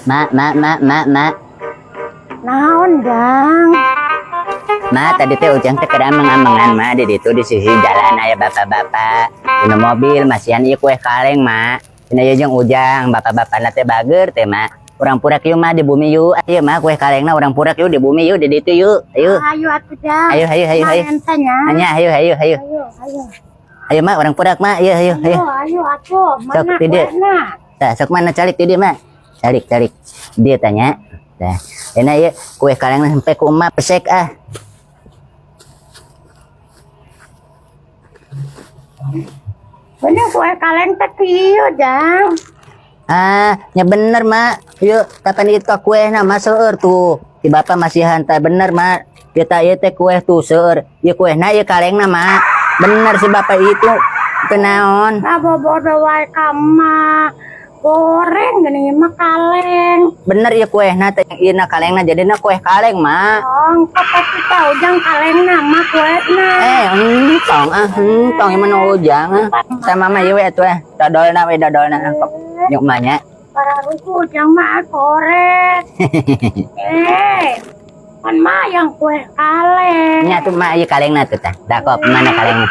Ma, ma, ma, ma, ma. Naon, Jang? Ma, tadi teh Ujang teh keur ameng-amengan, Ma, di ditu di sisi jalan aya bapak-bapak. Dina mobil masihan ieu kue kaleng, Ma. Dina ieu jeung Ujang, bapak-bapakna teh bager teh, Ma. Urang purak yuk, Ma, di bumi yuk. Ayo, Ma, kue kalengna urang purak yuk di bumi yuk, di ditu yuk. Ayo. Ayo atuh, Jang. Ayo, ayo, ayo, ayo. Mana nya? Anya, ayo, ayo, ayo. Ayo, ayo. Ayo, Ma, urang purak, Ma. Ayo, ayo, ayo. Ayo, ayo atuh. Sok, Mana tidak. kuehna? Tah, sok mana calik ti dieu, Ma. Calik, calik. Dia tanya. Tah, enak ya kue kalengna sampai ku emak pesek ah. Bener kue kaleng teh kieu, Jang. Ah, nya bener, Mak. Yuk, kapan itu kue na mah seueur tuh. Si bapak masihan teh bener, Mak. Kita ieu teh kue tuh seueur. Ieu kue na ieu kalengna, Mak. Bener si bapak itu. Teu naon. Ah, bobodo wae ka emak. Goreng geuning mah kaleng. Bener ieu kue na teh ieu na kalengna jadina kue kaleng, Mak. Oh, engko pasti tahu Jang kalengna mah kuehna. Eh, entong ah, entong ieu mah Ujang ah. Sama mama ieu we atuh ah. Dodolna we dodolna. Nyuk mah nya. Para ruku Ujang mah korek. Eh, kan mah yang kue kaleng. Nya tuh mak ieu kalengna tuh tah. Dakop mana kalengna?